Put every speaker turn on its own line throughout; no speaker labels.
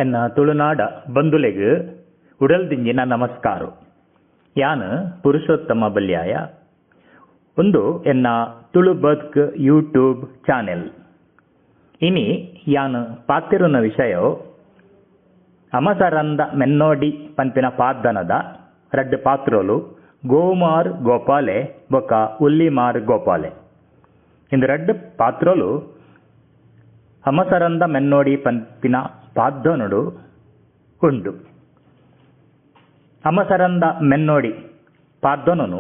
ಎನ್ನ ತುಳುನಾಡ ಬಂಧುಲೆಗ್ ಉಡಲ್ದಿಂಜಿನ ನಮಸ್ಕಾರ. ಯಾನ್ ಪುರುಷೋತ್ತಮ ಬಲ್ಯಾಯ. ಉಂದು ಎನ್ನ ತುಳು ಬದ್ಕ್ ಯೂಟ್ಯೂಬ್ ಚಾನೆಲ್. ಇನಿ ಯಾನ್ ಪಾತಿರುನ ವಿಷಯ ಅಮಸರಂದ ಮೆನ್ನೋಡಿ ಪನ್ಪಿನ ಪಾದ್ದನದ ರಡ್ಡ್ ಪಾತ್ರೊಲು ಗೋಮಾರ್ ಗೋಪಾಲೆ ಬೊಕ್ಕ ಉಲ್ಲಿಮಾರ್ ಗೋಪಾಲೆ. ಇಂದು ರಡ್ಡ್ ಪಾತ್ರೊಲು ಅಮಸರಂದ ಮೆನ್ನೋಡಿ ಪನ್ಪಿನ ಪಾದ್ದನೊಡು ಉಂಡು. ಅಮಸರಂದ ಮೆನ್ನೋಡಿ ಪಾದ್ದನನು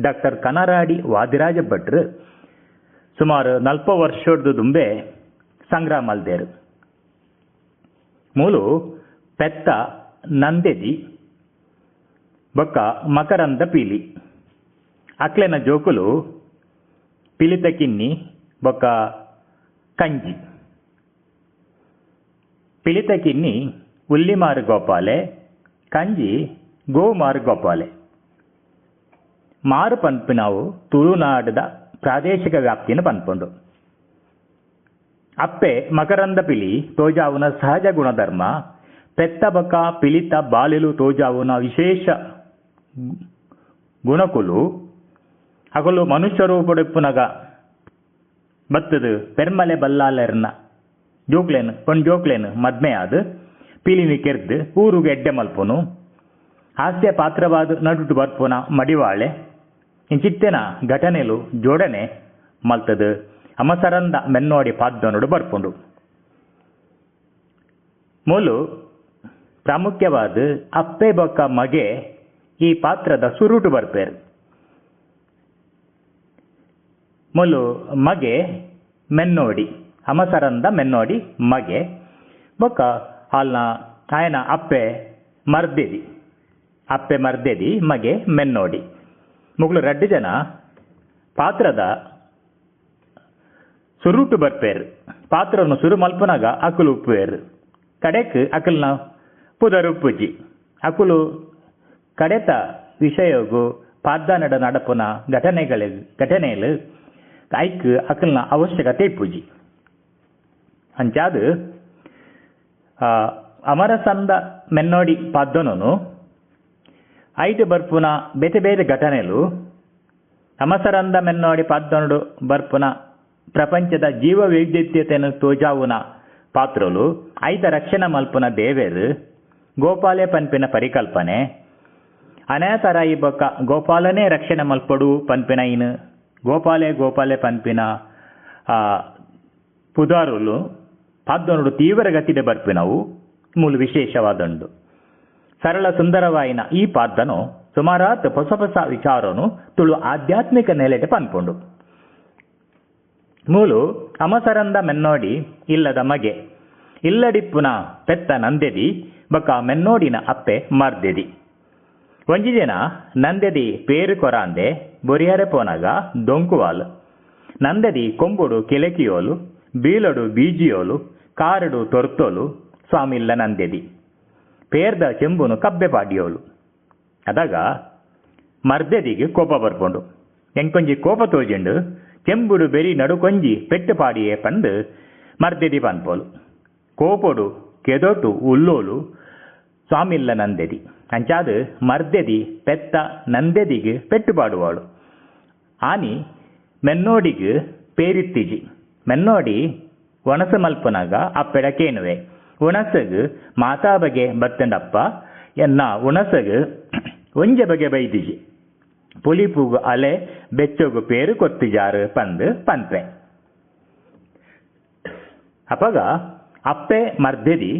ಡಾಕ್ಟರ್ ಕನರಾಡಿ ವಾದಿರಾಜ ಭಟ್ರು ಸುಮಾರು 40 ವರ್ಷದ ದುಂಬೆ ಸಂಗ್ರಹ ಮಲ್ದೇರು. ಮೂಲು ಪೆತ್ತ ನಂದೆದಿ ಬೊಕ್ಕ ಮಕರಂದ ಪೀಲಿ, ಅಕ್ಲೆನ ಜೋಕುಲು ಪಿಲಿತ ಕಿನ್ನಿ ಬೊಕ್ಕ ಕಂಜಿ. ಪಿಲಿತ ಕಿನ್ನಿ ಉಲ್ಲಿಮಾರು ಗೋಪಾಲೆ, ಕಂಜಿ ಗೋಮಾರು ಗೋಪಾಲೆ. ಮಾರು ಪನ್ಪಿನವು ತುಳುನಾಡದ ಪ್ರಾದೇಶಿಕ ವ್ಯಾಪ್ತಿಯನ್ನು ಪನ್ಪುಂಡು. ಅಪ್ಪೆ ಮಕರಂದ ಪಿಲಿ ತೋಜಾವುನ ಸಹಜ ಗುಣಧರ್ಮ, ಪೆತ್ತ ಬೊಕ್ಕ ಪಿಲಿತ ಬಾಲಿಲು ತೋಜಾವುನ ವಿಶೇಷ ಗುಣಕುಲು, ಅಗಲು ಮನುಷ್ಯ ರೂಪುಡುಪ್ಪುನಗ ಬತ್ತದು ಪೆರ್ಮಲೆ ಬಲ್ಲಾಲೆರ್ನ ಜೋಕ್ಲೇನು ಪೊಣ್ ಜೋಕ್ಲೇನು ಮದ್ಮೆ ಆದ್ ಪಿಲಿನಿ ಕೆರ್ದು ಊರುಗು ಎಡ್ಡೆ ಮಲ್ಪುನು, ಹಾಸ್ಯ ಪಾತ್ರವಾದ ನಡುಟು ಬರ್ಪುನ ಮಡಿವಾಳೆ ಇಂಚಿತ್ತಿನ ಘಟನೆಲು ಜೋಡಣೆ ಮಲ್ತದು ಅಮಸರಂದ ಮೆನ್ನೋಡಿ ಪಾದ್ದನೊಡು ಬರ್ಪುಂಡು. ಮೂಲು ಪ್ರಾಮುಖ್ಯವಾದ ಅಪ್ಪೆ ಬೊಕ್ಕ ಮಗೆ ಈ ಪಾತ್ರದ ಸುರುಟು ಬರ್ಪೇರು. ಮೂಲು ಮಗೆ ಮೆನ್ನೋಡಿ, ಅಮಸರಂದ ಮೆನ್ನೋಡಿ ಮಗೆ ಬೊಕ್ಕ ಅಲ್ನ ಆಯನ ಅಪ್ಪೆ ಮರ್ದೆದಿ, ಅಪ್ಪೆ ಮರ್ದೆದಿ ಮಗೆ ಮೆನ್ನೋಡಿ. ಮುಗುಳು ರಡ್ಡು ಜನ ಪಾತ್ರದ ಸುರುಟು ಬರ್ಪೇರು. ಪಾತ್ರವನ್ನು ಸುರು ಮಲ್ಪನಾಗ ಅಕುಲು ಉಪ್ಪುವೇರು, ಕಡೆಕ್ ಅಕಲ್ನ ಪುದರ್ ಉಪ್ಪುಜಿ. ಅಕುಲು ಕಡೆತ ವಿಷಯಗು ಪಾದ್ದಾನಡ ನಡಪುನ ಘಟನೆಲು ಐಕ್ ಅಕಲ್ನ ಅವಶ್ಯಕತೆ ಇಪ್ಪುಜಿ. ಅಂಚಾದ್ ಅಮರಸಂದ ಮೆನ್ನೋಡಿ ಪಾದ್ದನನು ಐಟ್ ಬರ್ಪುನ ಬೇತೆ ಬೇತೆ ಘಟನೆಲು ಅಮಸರಂದ ಮೆನ್ನೋಡಿ ಪಾದ್ದನಡು ಬರ್ಪುನ ಪ್ರಪಂಚದ ಜೀವ ವೈವಿಧ್ಯತೆಯನ್ನು ತೋಜಾವುನ ಪಾತ್ರಲು, ಐತ ರಕ್ಷಣೆ ಮಲ್ಪುನ ದೇವೆರು, ಗೋಪಾಲೆ ಪನ್ಪಿನ ಪರಿಕಲ್ಪನೆ, ಅನಾಥರಾಯಿ ಬೊಕ್ಕ ಗೋಪಾಲನೇ ರಕ್ಷಣೆ ಮಲ್ಪಡು ಪನ್ಪಿನ ಇನ್ ಗೋಪಾಲೆ ಗೋಪಾಲೆ ಪನ್ಪಿನ ಪುದಾರುಲು ಪಾದ್ದನಡು ತೀವ್ರ ಗತಿಡೆ ಬರ್ಪಿನವು ಮೂಲು ವಿಶೇಷವಾದಂಡು. ಸರಳ ಸುಂದರವಾಯಿನ ಈ ಪಾದ್ದನು ಸುಮಾರಾತ್ ಹೊಸ ಹೊಸ ವಿಚಾರನು ತುಳು ಆಧ್ಯಾತ್ಮಿಕ ನೆಲೆಟೆ ಪನ್ಪುಂಡು. ಮೂಲು ಅಮಸರಂದ ಮೆನ್ನೋಡಿ ಇಲ್ಲದ ಮಗೆ, ಇಲ್ಲಡಿಪ್ಪುನ ಪೆತ್ತ ನಂದೆದಿ ಬೊಕ್ಕ ಮೆನ್ನೋಡಿನ ಅಪ್ಪೆ ಮರ್ದೆದಿ. ಒಂಜಿ ದಿನ ನಂದೆದಿ ಪೇರು ಕೊರಾಂದೆ ಬೊರಿಯರೆ ಪೋನಾಗ ದೊಂಕುವಾಲ್. ನಂದೆದಿ ಕೊಂಬುಡು ಕಿಲಕಿಯೋಲು, ಬೀಲಡು ಬೀಜಿಯೋಲು, ಕಾರಡು ತೊರ್ತೋಲು ಸ್ವಾಮಿಲ್ಲ ನಂದೆದಿ ಪೇರ್ದ ಚೆಂಬುನು ಕಬ್ಬೆ ಪಾಡಿಯೋಲು. ಅದಾಗ ಮರ್ದೆದಿಗೆ ಕೋಪ ಬರ್ಪುಂಡು. ಎಂಕೊಂಜಿ ಕೋಪ ತೋಜಿಂಡು ಚೆಂಬುಡು ಬೆರಿ ನಡುಕೊಂಜಿ ಪೆಟ್ಟು ಪಾಡಿಯೇ ಪಂದು ಮರ್ದೆದಿ ಪನ್ಪೋಲು. ಕೋಪೊಡು ಕೆದೊಟು ಉಲ್ಲೋಲು ಸ್ವಾಮಿಲ್ಲ ನಂದೆದಿ. ಅಂಚಾದ್ ಮರ್ದೆದಿ ಪೆತ್ತ ನಂದೆದಿಗೆ ಪೆಟ್ಟು ಪಾಡುವಾಳು. ಆನಿ ಮೆನ್ನೋಡಿಗೆ ಪೇರಿತ್ತಿಜಿ. ಮೆನ್ನೋಡಿ ಒಣಸು ಮಲ್ಪುನಾಗ ಅಪ್ಪೆಡ ಕೇನುವೆ, ಉಣಸಗು ಮಾತಾ ಬಗೆ ಬತ್ತಂಡಪ್ಪ ಎನ್ನ ಉಣಸಗು ಒಂಜೆ ಬಗೆ ಬೈದಿಜಿ, ಪುಲಿಪುಗು ಅಲೆ ಬೆಚ್ಚೊಗು ಪೇರು ಕೊತ್ತಿಜಾರು ಪಂದು ಪನ್ಪೆ. ಅಪಗ ಅಪ್ಪೆ ಮರ್ದೆದಿ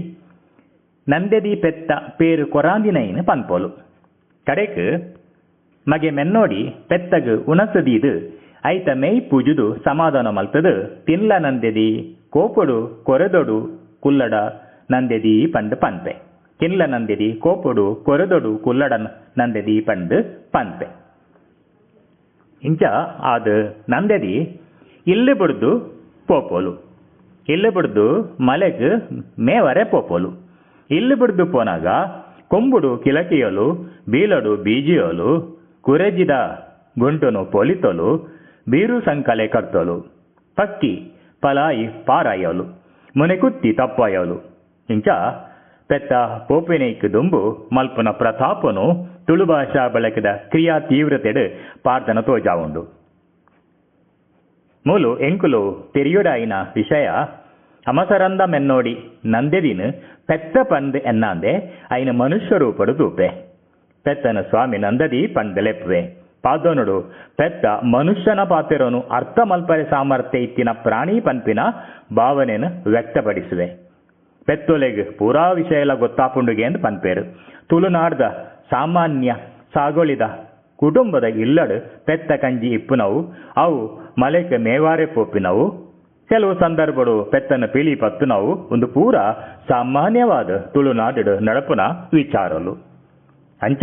ನಂದೆದಿ ಪೆತ್ತ ಪೇರು ಕೊರಾಂದಿನೈನ್ ಪನ್ಪೋಲು. ಕಡೆಕ್ ಮಗೆ ಮೆನ್ನೋಡಿ ಪೆತ್ತಗು ಉಣಸದೀದು ಐತ ಮೇಯ್ ಪೂಜುದು ಸಮಾಧಾನ ಮಲ್ತದು ತಿನ್ಲ ನಂದೆದಿ ಕೋಪೊಡು ಕೊರೆದೊಡು ಕುಲ್ಲಡ ನಂದೆದಿ ಪಂಡು ಪನ್ಪೆ. ತಿನ್ಲ ನಂದೆದಿ ಕೋಪೊಡು ಕೊರೆದೊಡು ಕುಲ್ಲಡ ನಂದೆದಿ ಪಂಡು ಪನ್ಪೆ. ಇಂಚ ಆದ್ ನಂದೆದಿ ಇಲ್ಲು ಬುಡ್ದು ಪೋಪೋಲು, ಇಲ್ಲು ಬುಡ್ದು ಮಲೆಗ್ ಮೇವರೆ ಪೋಪೋಲು. ಇಲ್ಲು ಬುಡ್ದು ಪೋನಾಗ ಕೊಂಬುಡು ಕಿಲಕಿಯೋಲು, ಬೀಲಡು ಬೀಜಿಯೋಲು, ಕುರೆಜಿದ ಗುಂಟುನು ಪೊಲಿತೋಲು, ಬೀರು ಸಂಕಲೆ ಕರ್ತೋಲು, ಪಕ್ಕಿ ಪಲಾಯಿ ಪಾರಾಯೋಲು, ಮುನೆಕುತ್ತಿ ತಪ್ಪಾಯೋಲು. ಇಂಚ ಪೆತ್ತ ಪೋಪಿನೈಕ್ ದುಂಬು ಮಲ್ಪುನ ಪ್ರತಾಪನು ತುಳು ಭಾಷಾ ಬಳಕೆದ ಕ್ರಿಯಾ ತೀವ್ರತೆಡ್ ಪಾರ್ದನ ತೋಜಾವುಂಡು. ಮೂಲು ಎಂಕುಲು ತೆರಿಯೊಡಾಯಿನ ವಿಷಯ ಅಮಸರಂದ ಮೆನ್ನೋಡಿ ನಂದೆದಿನ ಪೆತ್ತ ಪಂದ್ ಎನ್ನಾಂದೆ ಐನ ಮನುಷ್ಯ ರೂಪಡು ತೂಪೆ. ಪೆತ್ತನ ಸ್ವಾಮಿ ನಂದದಿ ಪಂದ್ ಲೆಪ್ಪುವೆ. ಪಾದನೊಡು ಪೆತ್ತ ಮನುಷ್ಯನ ಪಾತೆರನು ಅರ್ಥ ಮಲ್ಪರೆ ಸಾಮರ್ಥ್ಯ ಇತ್ತಿನ ಪ್ರಾಣಿ ಪನ್ಪಿನ ಭಾವನೆಯನ್ನು ವ್ಯಕ್ತಪಡಿಸುವೆ. ಪೆತ್ತೊಲೆಗ್ ಪೂರಾ ವಿಷಯಲ ಗೊತ್ತಾಪುಂಡುಗೆ ಅಂದ್ ಪನ್ಪೇರು. ತುಳುನಾಡ್ದ ಸಾಮಾನ್ಯ ಸಾಗೊಳಿದ ಕುಟುಂಬದ ಇಲ್ಲಡ್ ಪೆತ್ತ ಕಂಜಿ ಇಪ್ಪುನವು, ಅವು ಮಲೆಕ್ ಮೇವಾರೆ ಪೋಪಿನವು, ಕೆಲವು ಸಂದರ್ಭಡು ಪೆತ್ತನ ಪಿಲಿ ಪತ್ತುನವು ಒಂದು ಪೂರಾ ಸಾಮಾನ್ಯವಾದ ತುಳುನಾಡು ನಡಪುನ ವಿಚಾರಲು. ಅಂಚ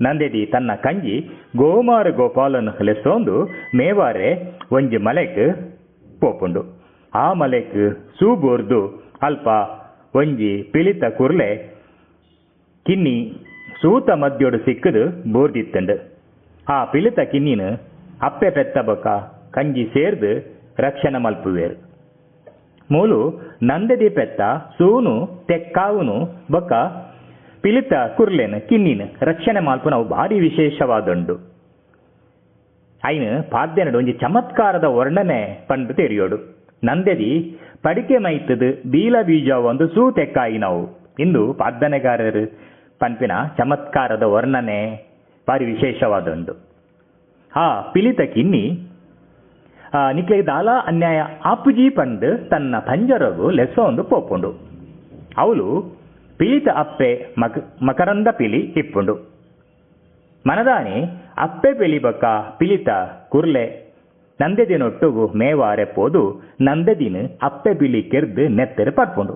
ನಂದೆದಿ ತನ್ನ ಕಂಜಿ ಗೋಮಾರು ಗೋಪಾಲನ್ ಲೆಸೋಂದು ಮೇವಾರೆ ಒಂಜಿ ಮಲೆಕ್ ಪೋಪುಂಡು. ಆ ಮಲೆಕ್ ಸೂಬೂರ್ದು ಅಲ್ಪ ಒಂಜಿ ಪಿಲಿತ ಕುರ್ಲೆ ಕಿನ್ನಿ ಸೂತ ಮದ್ಯೊಡು ಸಿಕ್ಕದು ಬೋರ್ದಿತ್ತುಂಡು. ಆ ಪಿಲಿತ ಕಿನ್ನಿನ ಅಪ್ಪೆ ಪೆತ್ತ ಬೊಕ್ಕ ಕಂಜಿ ಸೇರ್ದು ರಕ್ಷಣೆ ಮಲ್ಪುವೇರು. ಮೂಲು ನಂದೆದಿ ಪೆತ್ತ ಸೂನು ತೆಕ್ಕಾವುನು ಬೊಕ್ಕ ಪಿಲಿತ ಕುರ್ಲೆನ್ ಕಿನ್ನಿನ ರಕ್ಷಣೆ ಮಲ್ಪುನವು ಭಾರಿ ವಿಶೇಷವಾದುಂಡು. ಐನು ಪಾದ್ಯನಡು ಒಂಜಿ ಚಮತ್ಕಾರದ ವರ್ಣನೆ ಪಂಡು ತೆರಿಯೋಡು. ನಂದೆದಿ ಪಡಿಕೆ ಮೈತದು ಬೀಲ ಬೀಜ ಒಂದು ಸೂ ತೆಕ್ಕಾಯಿನವು ಇಂದು ಪಾದ್ದನೆಗಾರರು ಪನ್ಪಿನ ಚಮತ್ಕಾರದ ವರ್ಣನೆ ಭಾರಿ ವಿಶೇಷವಾದುಂಡು. ಆ ಪಿಲಿತ ಕಿನ್ನಿ ನಿಕ್ಲೆಗ್ ದಾಲ ಅನ್ಯಾಯ ಆಪುಜಿ ಪಂಡು ತನ್ನ ಪಂಜರಗು ಲೆಸೊಂದು ಪೋಪುಂಡು. ಅವಳು ಪಿಲಿತ ಅಪ್ಪೆ ಮಕರಂದ ಪಿಲಿ ಇಪ್ಪುಂಡು. ಮನದಾನಿ ಅಪ್ಪೆ ಪಿಲಿ ಬೊಕ್ಕ ಪಿಲಿತ ಕುರ್ಲೆ ನಂದೆದಿನೊಟ್ಟುಗು ಮೇವಾರೆ ಪೋದು ನಂದೆದಿನ ಅಪ್ಪೆ ಪಿಲಿ ಕೆರ್ದು ನೆತ್ತೆರು ಪರ್ಪುಂಡು.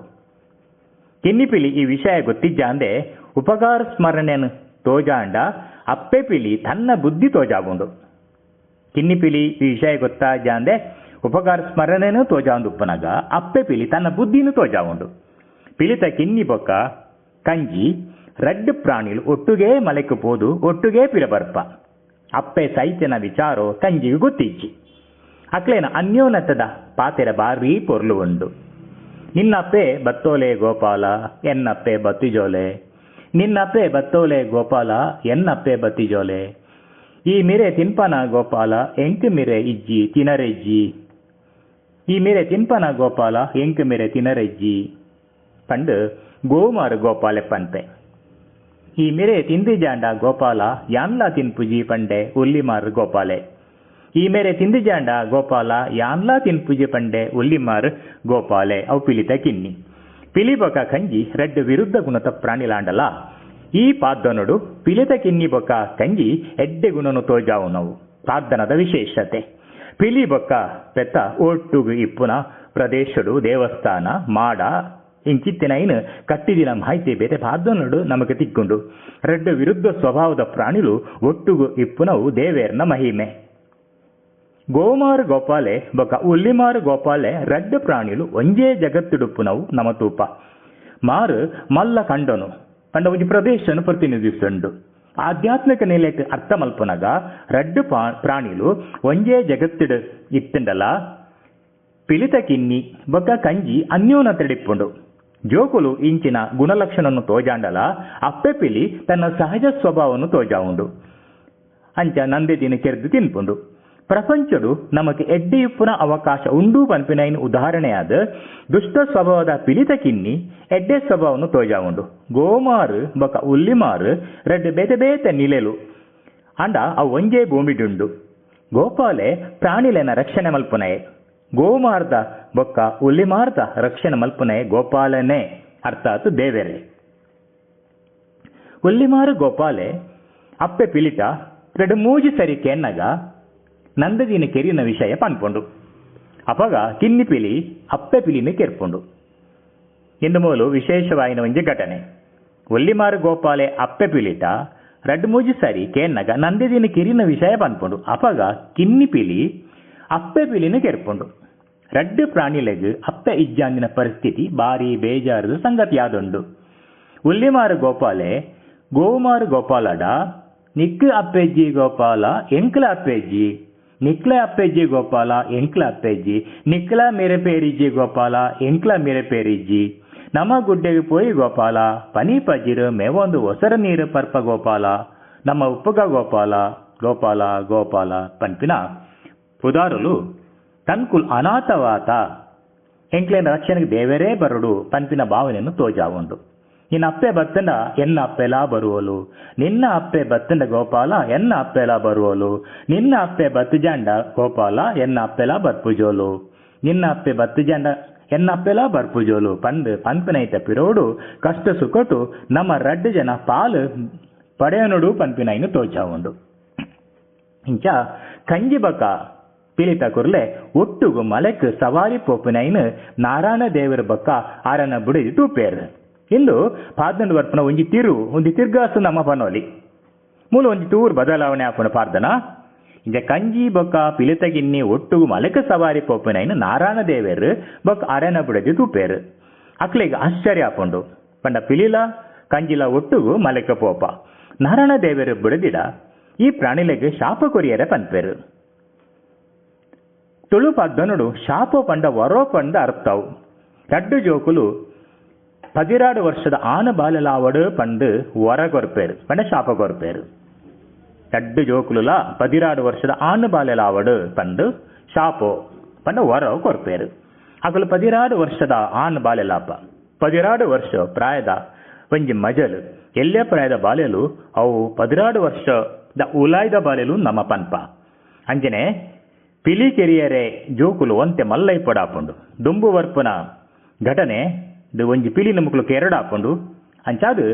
ಕಿನ್ನಿ ಪಿಲಿ ಈ ವಿಷಯ ಗೊತ್ತಿಜ್ಜಾಂದೆ ಉಪಕಾರ ಸ್ಮರಣೆಯನ್ನು ತೋಜಾಂಡ ಅಪ್ಪೆ ಪಿಲಿ ತನ್ನ ಬುದ್ಧಿ ತೋಜಾವುಂಡು. ಕಿನ್ನಿ ಪಿಲಿ ಈ ವಿಷಯ ಗೊತ್ತಾಜಾಂದೆ ಉಪಕಾರ ಸ್ಮರಣೆನೂ ತೋಜಾಂದುಪ್ಪನಾಗ ಅಪ್ಪೆ ಪಿಲಿ ತನ್ನ ಬುದ್ಧಿನೂ ತೋಜಾವುಂಡು. ಪಿಲಿತ ಕಿನ್ನಿ ಬೊಕ್ಕ ಕಂಜಿ ರಡ್ಡು ಪ್ರಾಣಿಲು ಒಟ್ಟುಗೇ ಮಲೆಕ್ ಪೋದು ಒಟ್ಟುಗೇ ಪಿರಬರ್ಪ. ಅಪ್ಪೆ ಸೈತನ ವಿಚಾರೋ ಕಂಜಿಗೆ ಗೊತ್ತಿಜ್ಜಿ. ಅಕ್ಲೇನ ಅನ್ಯೋನತದ ಪಾತೆರ ಬಾರೀ ಪೊರ್ಲು ಉಂಡು. ನಿನ್ನಪ್ಪೆ ಬತ್ತೋಲೆ ಗೋಪಾಲ ಎನ್ನಪ್ಪೆ ಬತ್ತಿಜೋಲೆ, ನಿನ್ನಪ್ಪೆ ಬತ್ತೋಲೆ ಗೋಪಾಲ ಎನ್ನಪ್ಪೆ ಬತ್ತಿಜೋಲೆ, ಈ ಮಿರೆ ತಿನ್ಪನ ಗೋಪಾಲ ಎಂಕ್ ಮಿರೆ ಇಜ್ಜಿ ತಿನರೆಜ್ಜಿ, ಈ ಮಿರೆ ತಿನ್ಪನ ಗೋಪಾಲ ಎಂಕ್ ಮಿರೆ ತಿನರೆಜ್ಜಿ ಪಂಡು ಗೋಮಾರು ಗೋಪಾಲೆ ಪನ್ಪೆ. ಈ ಮಿರೆ ತಿಂದಿಜಾಂಡ ಗೋಪಾಲ ಯಾನ್ಲಾ ತಿನ್ಪುಜಿ ಪಂಡೆ ಉಲ್ಲಿಮಾರು ಗೋಪಾಲೆ, ಈ ಮೇರೆ ತಿಂದಿಜಾಂಡ ಗೋಪಾಲ ಯಾನ್ಲಾ ತಿನ್ಪುಜಿ ಪಂಡೆ ಉಲ್ಲಿಮಾರು ಗೋಪಾಲೆ. ಅವು ಪಿಲಿತ ಕಿನ್ನಿ. ಪಿಲಿ ಬೊಕ ಕಂಜಿ ರಡ್ಡು ವಿರುದ್ಧ ಗುಣತ ಪ್ರಾಣಿಲಾಂಡಲ ಈ ಪಾದ್ದನೊಡು ಪಿಲಿತ ಕಿನ್ನಿ ಬೊಕ್ಕ ಕಂಜಿ ಎಡ್ಡೆ ಗುಣನು ತೋಜಾವುನವು ಪಾದ್ದನದ ವಿಶೇಷತೆ. ಪಿಲಿ ಬೊಕ್ಕ ಪೆತ್ತ ಒಟ್ಟುಗು ಇಪ್ಪುನ ಪ್ರದೇಶಡು ದೇವಸ್ಥಾನ ಮಾಡ ಇಂಚಿತ್ತಿನೈನ್ ಕಟ್ಟಿದಿನ ಮಾಹಿತಿ ಬೇತೆ ಪಾದ್ದನೊಡು ನಮಗೆ ತಿಕ್ಕೊಂಡು. ರಡ್ಡು ವಿರುದ್ಧ ಸ್ವಭಾವದ ಪ್ರಾಣಿಲು ಒಟ್ಟುಗು ಇಪ್ಪುನವು ದೇವೇರ್ನ ಮಹಿಮೆ. ಗೋಮಾರು ಗೋಪಾಲೆ ಬೊಕ ಉಲ್ಲಿಮಾರು ಗೋಪಾಲೆ ರಡ್ಡು ಪ್ರಾಣಿಲು ಒಂಜೇ ಜಗತ್ತುಡುಪ್ಪುನವು ನಮ ತೂಪ. ಮಾರು ಮಲ್ಲ ಕಂಡನು ಕಂಡ ಒಂಜಿ ಪ್ರದೇಶನು ಪ್ರತಿನಿಧಿಸುಂಡು. ಆಧ್ಯಾತ್ಮಿಕ ನೆಲೆಟ್ ಅರ್ಥ ಮಲ್ಪುನಗ ರಡ್ಡು ಪ್ರಾಣಿಲು ಒಂಜೇ ಜಗತ್ತಿಡು ಇತ್ತುಂಡಲ ಪಿಲಿತ ಕಿನ್ನಿ ಬೊಕ್ಕ ಕಂಜಿ ಅನ್ಯೋನತೆಡಿಪ್ಪುಂಡು. ಜೋಕುಲು ಇಂಚಿನ ಗುಣಲಕ್ಷಣನ್ನು ತೋಜಾಂಡಲ ಅಪ್ಪೆ ಪಿಲಿ ತನ್ನ ಸಹಜ ಸ್ವಭಾವವನ್ನು ತೋಜಾವುಂಡು. ಅಂಚ ನಂದೆದಿನ ಕೆರ್ದು ತಿನ್ಪುಂಡು. ಪ್ರಪಂಚಡು ನಮಗೆ ಎಡ್ಡೆ ಇಪ್ಪುನ ಅವಕಾಶ ಉಂಡು ಪನ್ಪಿನೈನ್ ಉದಾಹರಣೆಯಾದ ದುಷ್ಟ ಸ್ವಭಾವದ ಪಿಲಿತ ಕಿನ್ನಿ ಎಡ್ಡೆ ಸ್ವಭಾವವನ್ನು ತೋಜಾವುಂಡು. ಗೋಮಾರು ಬೊಕ ಉಲ್ಲಿಮಾರು ರಡ್ಡು ಬೇತೆ ಬೇತೆ ನಿಲೆಲು ಅಂಡ ಅವು ಒಂಜೇ ಭೂಮಿಡುಂಡು. ಗೋಪಾಲೆ ಪ್ರಾಣಿಲೆನ ರಕ್ಷಣೆ ಮಲ್ಪುನಯೆ, ಗೋಮಾರ್ದ ಬೊಕ್ಕ ಉಲ್ಲಿಮಾರ್ದ ರಕ್ಷಣೆ ಮಲ್ಪುನಯೆ ಗೋಪಾಲನೆ ಅರ್ಥಾತ್ ದೇವೆರೆ. ಉಲ್ಲಿಮಾರು ಗೋಪಾಲೆ ಅಪ್ಪೆ ಪಿಲಿಟ ರಡ್ಡು ಮೂಜಿ ಸರಿ ಕೆನ್ನಗ ನಂದದಿನ ಕೆರಿನ ವಿಷಯ ಪನ್ಪುಂಡು. ಅಪಗ ಕಿನ್ನಿ ಪಿಲಿ ಅಪ್ಪೆ ಪಿಲಿನ ಕೆರ್ಪುಂಡು. ಇಂದು ಮೂಲು ವಿಶೇಷವಾಯಿನ ಒಂಜಿ ಘಟನೆ. ಒಲ್ಲಿಮಾರು ಗೋಪಾಲೆ ಅಪ್ಪೆ ಪಿಲಿಟ ರಡ್ಡು ಮೂಜಿ ಸರಿ ಕೇನ್ನಗ ನಂದದಿನ ಕೆರಿನ ವಿಷಯ ಪನ್ಪುಂಡು. ಅಪಗ ಕಿನ್ನಿ ಪಿಲಿ ಅಪ್ಪೆ ಪಿಲಿನ ಕೆರ್ಪುಂಡು. ರಡ್ಡು ಪ್ರಾಣಿಲೆಗ್ ಅಪ್ಪೆ ಇಜ್ಜಾಂದಿನ ಪರಿಸ್ಥಿತಿ ಬಾರಿ ಬೇಜಾರದ ಸಂಗತಿಯಾದುಂಡು. ಉಲ್ಲಿಮಾರು ಗೋಪಾಲೆ ಗೋಮಾರು ಗೋಪಾಲಡ ನಿಕ್ಕು ಅಪ್ಪೆಜ್ಜಿ ಗೋಪಾಲ ಎಂಕ್ಲ ಅಪ್ಪೆಜ್ಜಿ, ನಿಕ್ಲ ಅಪ್ಪೆಜ್ಜಿ ಗೋಪಾಲ ಎಂಕ್ಲ ಅಪ್ಪೆಜ್ಜಿ, ನಿಕ್ಲ ಮೇರೆ ಪೇರಿಜ್ಜಿ ಗೋಪಾಲ ಎಂಕ್ಲ ಮೇರೆ ಪೇರಿಜ್ಜಿ, ನಮ ಗುಡ್ಡೆಗೆ ಪೋಯಿ ಗೋಪಾಲ, ಪನಿ ಪಜಿರು ಮೇವೊಂದು ಒಸರ ನೀರು ಪರ್ಪ ಗೋಪಾಲ, ನಮ್ಮ ಉಪ್ಪುಗ ಗೋಪಾಲ ಗೋಪಾಲ ಗೋಪಾಲ ಪನ್ಪಿನ ಪುದಾರುಲು ತನ್ಕುಲ್ ಅನಾಥವಾತ ಎಂಕ್ಲೇನ ರಕ್ಷಣೆಗೆ ದೇವರೇ ಬರಡು ಪನ್ಪಿನ ಭಾವನೆಯನ್ನು ತೋಜಾವುಂಡು. ನಿನ್ನ ಅಪ್ಪೆ ಬತ್ತಂಡ ಎನ್ನ ಅಪ್ಪೆಲಾ ಬರುವಲು, ನಿನ್ನ ಅಪ್ಪೆ ಬತ್ತಂಡ ಗೋಪಾಲ ಎನ್ನ ಅಪ್ಪೆಲಾ ಬರುವಲು, ನಿನ್ನ ಅಪ್ಪೆ ಬತ್ತುಜಾಂಡ ಗೋಪಾಲ ಎನ್ನ ಅಪ್ಪೆಲಾ ಬರ್ಪುಜೋಲು, ನಿನ್ನ ಅಪ್ಪೆ ಬತ್ತುಜಾಂಡ ಎನ್ನ ಅಪ್ಪೆಲಾ ಬರ್ಪುಜೋಲು ಪಂದ್ ಪನ್ಪಿನೈತ ಪಿರೋಡು ಕಷ್ಟ ಸುಖಟು ನಮ್ಮ ರಡ್ಡು ಜನ ಪಾಲು ಪಡೆಯನುಡು ಪನ್ಪಿನೈನು ತೋಜಾವುಂಡು. ಇಂಚ ಕಂಜಿ ಬಕ ಪಿಲಿತ ಕುರ್ಲೆ ಒಟ್ಟುಗು ಮಲೆಕ್ ಸವಾರಿ ಪೋಪಿನೈನು ನಾರಾಯಣ ದೇವರ ಬಕ್ಕ ಆರನ ಬುಡಿದು ತೂಪೇರು. ಇಂದು ಪಾರ್ದನ ವರ್ಪನ ಒಂಜಿ ತಿರು ಒಂಜಿ ತಿರ್ಗಾಸು ನಮ್ಮ ಪನೋಲಿ ಮೂಲ ಒಂಜಿ ತೂರು ಬದಲಾವಣೆ ಆಪುನ ಪಾರ್ದನ. ಇಂಜ ಕಂಜಿ ಬೊಕ್ಕ ಪಿಲಿತಗಿನ್ನಿ ಒಟ್ಟುಗು ಮಲಕ ಸವಾರಿ ಪೋಪಿನೈನು ನಾರಾಯಣ ದೇವರು ಬೊಕ್ಕ ಅರನ ಬುಡದಿ ತೂಪೇರು. ಅಕ್ಲೆಗ್ ಆಶ್ಚರ್ಯ ಆಪುಂಡು ಪಂಡ ಪಿಲಿಲ ಕಂಜಿಲ ಒಟ್ಟುಗು ಮಲಕ ಪೋಪ ನಾರಾಯಣ ದೇವರು ಬುಡದಿಡ ಈ ಪ್ರಾಣಿಲೆಗ್ ಶಾಪ ಕೊರಿಯರೆ ಪನ್ಪೇರು. ತುಳು ಪದ್ದನುಡು ಶಾಪ ಪಂಡ ವರೋ ಪಂಡ ಅರ್ಥವು. ರಡ್ಡು ಜೋಕುಲು 12 ವರ್ಷದ ಆನ ಬಾಲಲಾವಡು ಪಂಡು ವರ ಕೊರ್ಪೇರು ಪಂಡ ಶಾಪ ಕೊರ್ಪೇರು. ರಡ್ಡು ಜೋಕುಲುಲ 12 ವರ್ಷದ ಆನು ಬಾಲಲಾವಡು ಪಂಡು ಶಾಪೋ ಪಂಡ ವರ ಕೊರ್ಪೇರು. ಅಕಲು 12 ವರ್ಷದ ಆನು ಬಾಲೆಲಾಪ 12 ವರ್ಷ ಪ್ರಾಯದ ಒಂಜಿ ಮಜಲು ಎಲ್ಲೇ ಪ್ರಾಯದ ಬಾಲೆಲು ಅವು 12 ವರ್ಷದ ಉಲಾಯ್ದ ಬಾಲೆಲು ನಮ್ಮ ಪನ್ಪ. ಅಂಜನೆ ಪಿಲಿ ಕೆರಿಯರೆ ಜೋಕುಲು ಒಂತೆ ಮಲ್ಲೈ ಪಡಾಪುಂಡು. ದುಂಬು ವರ್ಪುನ ಘಟನೆ ಇದು ಒಂಜಿ ಪಿಲಿ ನಮುಕುಲು ಕೆರಡಾಪುಂಡು. ಅಂಚಾದು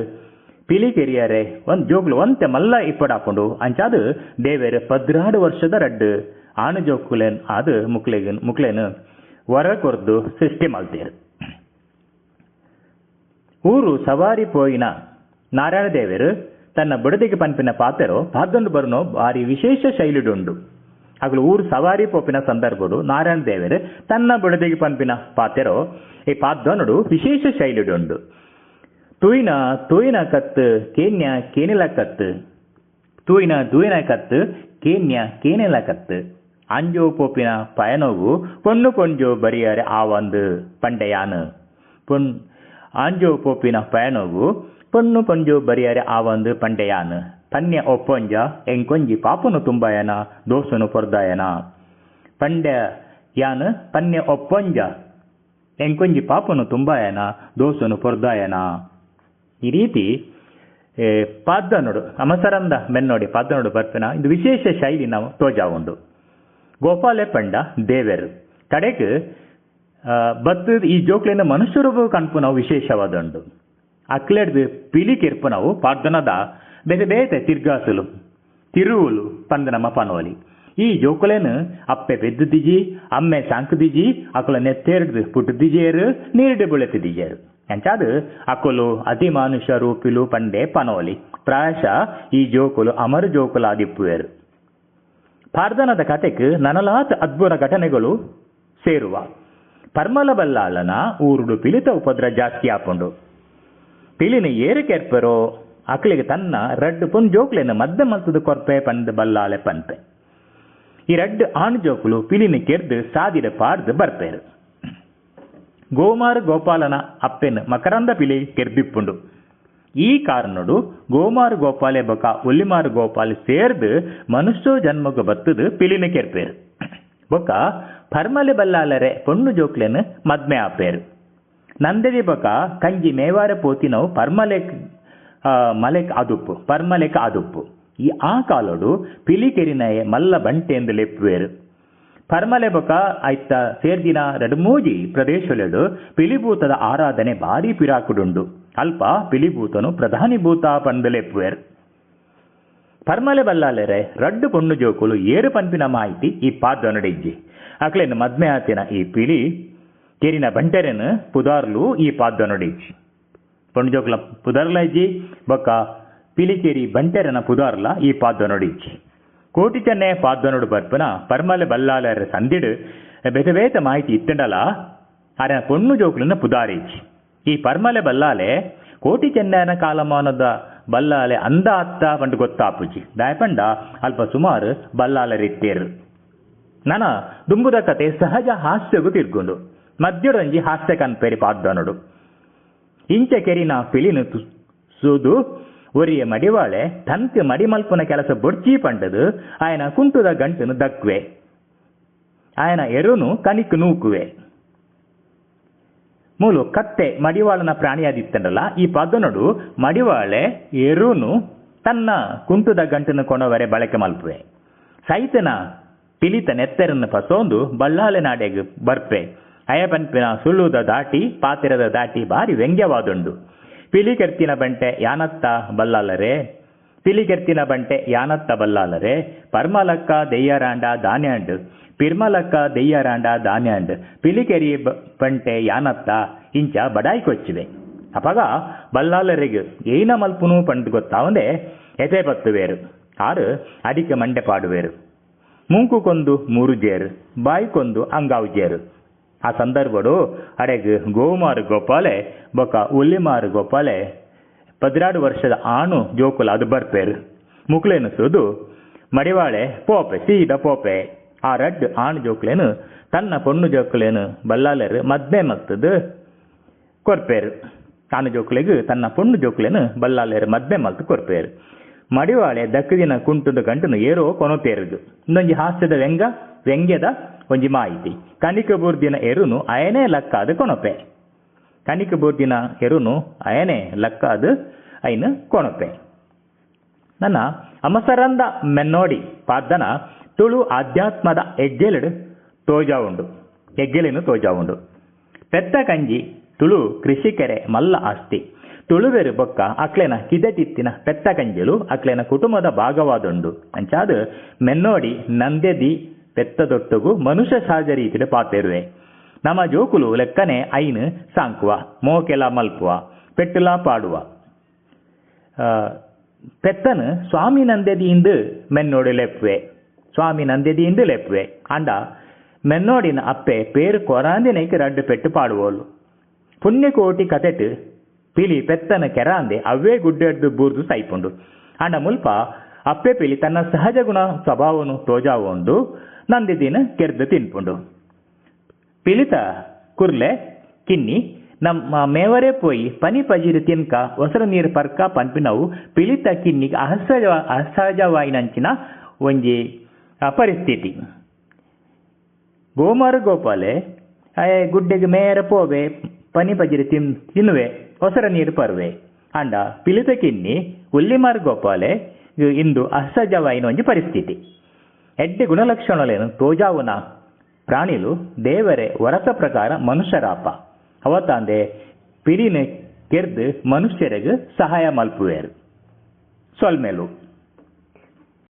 ಪಿಲಿ ಕೆರಿಯರೆ ಒಂದು ಜೋಕುಲು ಒಂತೆ ಮಲ್ಲ ಇಪ್ಪಡಾಪುಂಡು. ಅಂಚಾದು ದೇವೇರು 12 ವರ್ಷದ ರಡ್ಡು ಆನು ಜೋಕುಲೇನ್ ಅದು ಮುಕ್ಲೇನು ವರ ಕೊರ್ದು ಸೃಷ್ಟಿ ಮಲ್ತೇರು. ಊರು ಸವಾರಿ ಪೋಯಿನ ನಾರಾಯಣ ದೇವರು ತನ್ನ ಬುಡದಿಗೆ ಪನ್ಪಿನ ಪಾತೆರೋ ಪಾದೊಂಡು ಬರುನೋ ಭಾರಿ ವಿಶೇಷ ಶೈಲಿಡುಂಡು. ಅಗಲು ಊರು ಸವಾರಿ ಪೋಪಿನ ಸಂದರ್ಭಡು ನಾರಾಯಣ ದೇವರು ತನ್ನ ಬುಡದಿಗೆ ಪನ್ಪಿನ ಪಾತೆರೋ ಈ ಪಾದೊನುಡು ವಿಶೇಷ ಶೈಲಿಡುಂಡು. ತೂಯಿನ ತೂಯಿನ ಕತ್ತು ಕೇನ್ಯ ಕೇನಿಲ ಕತ್ತು, ತೂಯಿನ ದೂಯಿನ ಕತ್ತು ಕೇನ್ಯ ಕೇನಿಲ ಕತ್ತು, ಅಂಜೋ ಪೋಪಿನ ಪಯನೋಗು ಪೊಣ್ಣು ಪೊಂಜೋ ಬರಿಯರೆ ಆವಂದು ಪಂಡೆಯಾನು, ಪೊಣ್ ಆಂಜೋ ಪೋಪಿನ ಪಯನೋಗು ಪೊಣ್ಣು ಪೊಂಜೋ ಬರಿಯರೆ ಆವಂದು ಪಂಡೆಯಾನು, ಪನ್ಯ ಒಪ್ಪೊಂಜ ಎಂಕೊಂಜಿ ಪಾಪನು ತುಂಬಾಯನ ದೋಸನು ಪೊರ್ದಾಯನ, ಪಂಡ್ಯ ಯಾನು ಪನ್ಯ ಒಪ್ಪೊಂಜ ಎಂಕೊಂಜಿ ಪಾಪನು ತುಂಬಾಯನ ದೋಸನು ಪೊರ್ದಾಯನ. ಈ ರೀತಿ ಪಾದನೋಡು ಅಮಸರಂದ ಮೆನ್ನೋಡಿ ಪಾದನೋಡು ಬರ್ಪಿನ ಇದು ವಿಶೇಷ ಶೈಲಿ ನಾವು ತೋಜಾವುಂಡು. ಗೋಪಾಲೆ ಪಂಡ ದೇವೆರು ಕಡೆಗೆ ಬತ್ತು ಈ ಜೋಕ್ಲಿನ ಮನುಷ್ಯರು ಕಣ್ಪು ನಾವು ವಿಶೇಷವಾದ ಉಂಡು. ಅಕ್ಲೆಡ್ದು ಪಿಲಿ ಕಿರ್ಪು ನಾವು ಪಾರ್ದನದ ಬೇತೆ ಬೇತೆ ತಿರ್ಗಾಸುಲು ತಿರುವುಲು ಪಂದ ನಮ್ಮ ಪನೋಲಿ. ಈ ಜೋಕುಲೇನು ಅಪ್ಪೆ ಪೆದ್ದುದಿಜಿ ಅಮ್ಮೆ ಸಾಂಕುದಿಜಿ ಅಕುಲ ನೆತ್ತೇರ್ದು ಪುಟ್ಟುದಿಜೇರು ನೀರುಡು ಬುಳೆತಿದಿಜೇರು. ಅಂಚಾದು ಅಕುಲು ಅತಿಮಾನುಷ ರೂಪಿಲು ಪಂಡೆ ಪನೋಲಿ. ಪ್ರಾಯಶಃ ಈ ಜೋಕುಲು ಅಮರ ಜೋಕುಲಾದಿಪ್ಪುವೇರು. ಪಾರ್ದನದ ಕತೆಕ್ ನನಲಾತ್ ಅದ್ಭುತ ಘಟನೆಗಳು ಸೇರುವ. ಪರ್ಮಲ ಬಲ್ಲಾಳನ ಊರುಡು ಪಿಲಿತ ಉಪದ್ರ ಜಾಸ್ತಿ ಆಪುಂಡು. ಪಿಲಿನ ಏರು ಕೆರ್ಪರೋ ಅಕ್ಲಿಗೆ ತನ್ನ ರಡ್ಡು ಪೊನ್ ಜೋಕ್ಲೆನ ಮದ್ದ ಮಲ್ತದ ಕೊರ್ಪೆ ಪಂದ್ ಬಲ್ಲಾಳೆ ಪನ್ಪೆ. ಈ ರಡ್ಡು ಆಣ್ ಜೋಕುಲು ಪಿಲಿನ ಕೆರ್ದು ಸಾದಿರ ಪಾರ್ದು ಬರ್ಪೇರು. ಗೋಮಾರು ಗೋಪಾಲನ ಅಪ್ಪೆನ್ ಮಕರಂದ ಪಿಲಿ ಕೆರ್ದಿಪ್ಪುಂಡು. ಈ ಕಾರಣಡು ಗೋಮಾರು ಗೋಪಾಲೆ ಬೊಕ ಒಲ್ಲಿಮಾರು ಗೋಪಾಲೆ ಸೇರ್ದು ಮನುಷ್ಯ ಜನ್ಮಗ ಬತ್ತದು ಪಿಲಿನ ಕೆರ್ಪೇರು. ಬೊಕ ಪರ್ಮಲೆ ಬಲ್ಲಾಲರೆ ಪೊಣ್ಣು ಜೋಕ್ಲೆನ್ ಮದ್ಮೆ ಆಪೇರು. ನಂದದಿ ಬೊಕ ಕಂಜಿ ಮೇವಾರ ಪೋತಿನವು ಪರ್ಮಲೆಕ್ ಮಲೆಕ್ ಅದುಪ್ಪು ಪರ್ಮಲೆಕ್ ಅದುಪ್ಪು. ಈ ಆ ಕಾಲೋಡು ಪಿಲಿ ಕೆರಿನಯೆ ಮಲ್ಲ ಬಂಟೆ ಎಂದು ಲೆಪ್ಪುವೇರು. ಪರ್ಮಲೆ ಬೊಕ ಐತ ಸೇರ್ದಿನ ರಡ್ಮೂಜಿ ಪ್ರದೇಶಲೆಡು ಪಿಲಿಭೂತದ ಆರಾಧನೆ ಭಾರಿ ಪಿರಾಕುಡುಂಡು. ಅಲ್ಪ ಪಿಲಿಭೂತನು ಪ್ರಧಾನಿ ಭೂತ ಪಂದು ಲೆಪ್ಪುವೇರು. ಪರ್ಮಲೆ ಬಲ್ಲಾಲೆರೆ ರಡ್ಡು ಪೊಣ್ಣು ಜೋಕುಲು ಏರು ಪನ್ಪಿನ ಮಾಹಿತಿ ಈ ಪಾದನಡಿಜ್ಜಿ. ಅಕ್ಲೇನು ಮದ್ಮೆ ಆತಿನ ಈ ಪಿಲಿ ಕೆರಿನ ಬಂಟೆರೆನು ಪುದಾರ್ಲು ಈ ಪಾದನಡಿಜ್ಜಿ. ಪೊಣ್ಣು ಜೋಕುಲ ಪುದಾರ್ಲ ಇಜ್ಜಿ ಬೊಕ್ಕ ಪಿಲಿಕೇರಿ ಬಂಟೆರನ ಪುದಾರ್ಲ ಈ ಪಾದನಡಿಜ್ಜಿ. ಕೋಟಿ ಚೆನ್ನೆ ಪಾದನೋಡು ಬರ್ಪುನ ಪರ್ಮಲೆ ಬಲ್ಲಾಲರ ಸಂದಿಡು ಬೇತೆ ಬೇತೆ ಮಾಹಿತಿ ಇತ್ತಂಡಲ ಅರೆ ಪೊಣ್ಣು ಜೋಕುಲನ್ನ ಪುದಾರಿಜ್ಜಿ. ಈ ಪರ್ಮಲೆ ಬಲ್ಲಾಲೆ ಕೋಟಿ ಚೆನ್ನನ ಕಾಲಮಾನದ ಬಲ್ಲಾಲೆ ಅಂದ ಅತ್ತ ಪಂಡು ಗೊತ್ತಾಪುಜಿ. ದಾಯಪಂಡ ಅಲ್ಪ ಸುಮಾರು ಬಲ್ಲಾಲರಿತ್ತೇರು. ನನ ದುಂಬುದ ಕತೆ ಸಹಜ ಹಾಸ್ಯಗೂ ತಿರ್ಗುಂಡು. ಮಧ್ಯಡೊಂಜಿ ಹಾಸ್ಯ ಕನ್ಪೇರಿ ಪಾದನೋಡು. ಇಂಚ ಕೆರಿನ ಪಿಲಿನ ಸೂದು ಒರಿಯ ಮಡಿವಾಳೆ ತನ್ಕ್ ಮಡಿಮಲ್ಪುನ ಕೆಲಸ ಬೊಡ್ಚಿ ಪಂಡದು ಆಯನ ಕುಂಟುದ ಗಂಟನು ದಕ್ವೆ, ಆಯನ ಎರುನು ಕನಿಕ್ ನೂಕುವೆ. ಮೂಲು ಕತ್ತೆ ಮಡಿವಾಳನ ಪ್ರಾಣಿಯಾದಿತ್ತಂಡಲ್ಲ, ಈ ಪದನೊಡು ಮಡಿವಾಳೆ ಎರುನು ತನ್ನ ಕುಂಟುದ ಗಂಟನ್ನು ಕೊಣವರೆ ಬಳಕೆ ಮಲ್ಪುವೆ. ಸೈತನ ಪಿಲಿತ ನೆತ್ತರನ್ನು ಪಸೋಂದು ಬಲ್ಲಾಲೆ ನಾಡೆಗ್ ಬರ್ಪೆ. ಅಯಪನ್ಪಿನ ಸುಳ್ಳುದ ದಾಟಿ ಪಾತಿರದ ದಾಟಿ ಬಾರಿ ವ್ಯಂಗ್ಯವಾದುಂಡು. ಪಿಲಿ ಕೆರ್ತಿನ ಬಂಟೆ ಯಾನತ್ತ ಬಲ್ಲಾಲರೆ, ಪಿಲಿ ಕೆರ್ತಿನ ಬಂಟೆ ಯಾನತ್ತ ಬಲ್ಲಾಲರೆ, ಪರ್ಮಲಕ್ಕ ದೆಯ್ಯರಾಂಡ ದಾನ್ಯಾಂಡ್, ಪಿರ್ಮಲಕ್ಕ ದೆಯ್ಯರಾಂಡ ದಾನ್ಯಾಂಡ್, ಪಿಲಿಕೆರಿ ಬಂಟೆ ಯಾನತ್ತ ಇಂಚ ಬಡಾಯಿ ಕೊಚ್ಚಿವೆ. ಅಪಗ ಬಲ್ಲಾಲರೆಗ್ ಏನ ಮಲ್ಪುನು ಪಂಡ್ ಗೊತ್ತಾವಂದೆ ಎತೆ ಪತ್ತುವೇರು, ಆರು ಅಡಿಕೆ ಮಂಡೆ ಪಾಡುವೇರು. ಮೂಂಕು ಕೊಂದು ಮೂರು ಜೇರು, ಬಾಯಿ ಕೊಂದು ಅಂಗಾವು ಜೇರು. ಆ ಸಂದರ್ಭಡು ಅಡೆಗ್ ಗೋಮಾರು ಗೋಪಾಲೆ ಬೊಕ ಉಲ್ಲಿಮಾರು ಗೋಪಾಲೆ 12 ವರ್ಷದ ಆಣು ಜೋಕುಲ ಅದು ಬರ್ಪೇರು. ಮುಕ್ಲೇನು ಸುದು ಮಡಿವಾಳೆ ಪೋಪೆ ಸೀದ ಪೋಪೆ. ಆ ರಡ್ಡು ಆಣು ಜೋಕುಲೇನು ತನ್ನ ಪೊಣ್ಣು ಜೋಕುಲೇನು ಬಲ್ಲಾಲರು ಮದ್ಮೆ ಮಲ್ತದು ಕೊರ್ಪೇರು. ಆಣು ಜೋಕುಲೆಗ್ ತನ್ನ ಪೊಣ್ಣು ಜೋಕುಲೇನು ಬಲ್ಲಾಲರು ಮದ್ಮೆ ಮಲ್ತು ಕೊರ್ಪೇರು. ಮಡಿವಾಳೆ ದಕ್ಕದಿನ ಕುಂಟುದ ಗಂಟನು ಏರೋ ಕೊನೊತೇರುದು. ಇನ್ನೊಂಜಿ ಹಾಸ್ಯದ ವ್ಯಂಗ್ಯದ ಒಂಜಿ ಮಾಹಿತಿ. ಕನಿಕ ಬೂರ್ದಿನ ಎರುನು ಅಯನೇ ಲಕ್ಕಾದ ಕೊನೊಪೆ, ಕನಿಕ ಬೂರ್ದಿನ ಎರುನು ಅಯನೇ ಲಕ್ಕಾದ ಐನು ಕೊನೊಪೆ. ನನ್ನ ಅಮಸರಂದ ಮೆನ್ನೋಡಿ ಪಾದ್ದನ ತುಳು ಆಧ್ಯಾತ್ಮದ ಎಗ್ಗೆಲಡು ತೋಜಾವುಂಡು, ಎಗ್ಗೆಲೇನು ತೋಜಾವುಂಡು. ಪೆತ್ತ ಕಂಜಿ ತುಳು ಕೃಷಿಕೆರೆ ಮಲ್ಲ ಆಸ್ತಿ. ತುಳುವೆರು ಬೊಕ್ಕ ಅಕ್ಲೆನ ಕಿದೆಟಿತ್ತಿನ ಪೆತ್ತ ಕಂಜಲು ಅಕ್ಲೆನ ಕುಟುಂಬದ ಭಾಗವಾದುಂಡು. ಅಂಚಾದ ಮೆನ್ನೋಡಿ ನಂದೆದಿ ಪೆತ್ತದೊಟ್ಟುಗು ಮನುಷ್ಯ ಸಹಜ ರೀತಿಯ ಪಾತೆರುವೆ. ನಮ್ಮ ಜೋಕುಲು ಲೆಕ್ಕನೆ ಐನು ಸಾಂಕುವ, ಮೋಕೆಲ ಮಲ್ಪುವ, ಪೆಟ್ಟುಲ ಪಾಡುವ. ಪೆತ್ತನು ಸ್ವಾಮಿ ನಂದೆದಿ ಇಂದು ಮೆನ್ನೋಡಿ ಲೆಪ್ಪುವೆ, ಸ್ವಾಮಿ ನಂದೆದಿ ಇಂದು ಲೆಪ್ಪುವೆ. ಅಂಡ ಮೆನ್ನೋಡಿನ ಅಪ್ಪೆ ಪೇರು ಕೊರಾಂದಿನೈಕ್ ರಡ್ಡು ಪೆಟ್ಟು ಪಾಡುವೋಲು. ಪುಣ್ಯಕೋಟಿ ಕತೆಟ್ ಪಿಲಿ ಪೆತ್ತನ ಕೆರಾಂದೆ ಅವೇ ಗುಡ್ಡೆಡ್ದು ಬೂರ್ದು ಸೈಪುಂಡು. ಅಂಡ ಮುಲ್ಪ ಅಪ್ಪೆ ಪಿಲಿ ತನ್ನ ಸಹಜ ಗುಣ ಸ್ವಭಾವನು ತೋಜಾವೊಂಡು ನಂದಿದಿನ ಕೆರ್ದು ತಿನ್ಪುಂಡು. ಪಿಲಿತ ಕುರ್ಲೆ ಕಿನ್ನಿ ನಮ್ಮ ಮೇವರೇ ಪೋಯಿ ಪನಿ ಪಜಿರು ತಿನ್ಕ ಒಸರು ನೀರು ಪರ್ಕ ಪನ್ಪಿನವು ಪಿಲಿತ ಕಿನ್ನಿಗೆ ಅಸಹಜವಾಯಿನಂಚಿನ ಒಂಜಿ ಪರಿಸ್ಥಿತಿ. ಗೋಮಾರು ಗೋಪಾಲೆ ಅಯೆ ಗುಡ್ಡೆಗೆ ಮೇರ ಪೋವೆ, ಪನಿ ಪಜಿರು ತಿನ್ನುವೆ, ಒಸರ ನೀರು ಪರ್ವೆ. ಅಂಡ ಪಿಲಿತ ಕಿನ್ನಿ ಉಲ್ಲಿಮಾರು ಗೋಪಾಲೆ ಇಂದು ಅಸಹಜವಾಯಿನ ಒಂಜಿ ಪರಿಸ್ಥಿತಿ. ಎಡ್ಡೆ ಗುಣಲಕ್ಷಣಲೇನು ತೋಜಾವುನ ಪ್ರಾಣಿಲು ದೇವರೇ ವರಸ ಪ್ರಕಾರ ಮನುಷ್ಯರಾಪ ಅವತಾಂದೆ ಪಿಲಿನ ಕೆರ್ದು ಮನುಷ್ಯರಿಗೆ ಸಹಾಯ ಮಲ್ಪುವೇರು. ಸೊಲ್ಮೆಲು.